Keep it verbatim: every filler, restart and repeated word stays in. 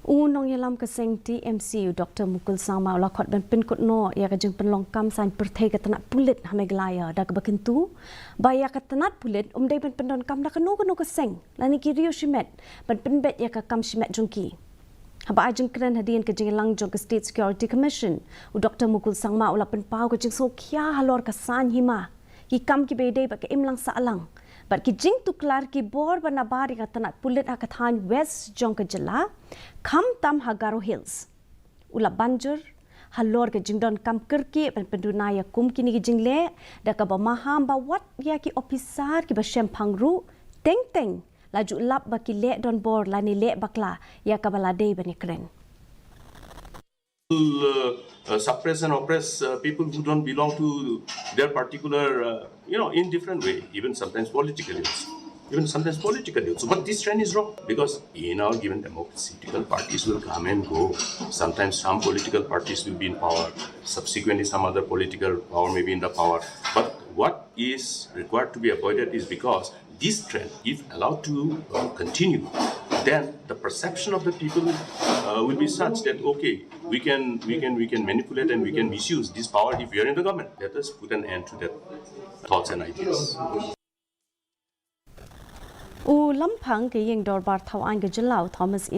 U nongïalam ka seng T M C, u Doctor Mukul Sangma, u la khot ban pynkut noh ïa ka jingpynlong kam saiñ pyrthei ka tnat pulit ha Meghalaya, da kaba kyntu ba ïa ka tnat pulit um dei ban pyndonkam da kano kano ka seng lane ki riew shimet ban pynbeit ïa ka kam shimet jong ki. Haba ai jingkren hadien ka jingïalang jong ka State Security Commission, u Doctor Mukul Sangma u la pynpaw ka jingsngewkhia halor ka saiñ hima, ki kam kiba ïadei bad ka imlang sahlang bad ki jingtuklar ki bor ba nabar ïa ka tnat pulit ha ka thaiñ West jong ka jylla, khamtam ha Garo Hills. U la ban jur halor ka jingdonkam kyrkieh ban pynduna ïa kum kine ki jingleh, da kaba maham ba wat ïa ki ophisar kiba shemphang ruh teng teng la ju lap ba ki leh donbor lane leh bakla ïa kaba la dei ban ïakren. uh, uh, suppress and oppress uh, people who don't belong to their particular, uh, you know, in different way, even sometimes politically also. Even sometimes politically also. But this trend is wrong because in our given democracy, political parties will come and go. Sometimes some political parties will be in power. Subsequently, some other political power may be in the power. But what is required to be avoided is because this trend, if allowed to uh, continue, then the perception of the people uh, will be such that, okay, we can we can we can manipulate and we can misuse this power if we are in the government. Let us put an end to that thoughts and ideas. U Lamphang ka ïing dorbar thaw aiñ ka jylla, u Thomas E.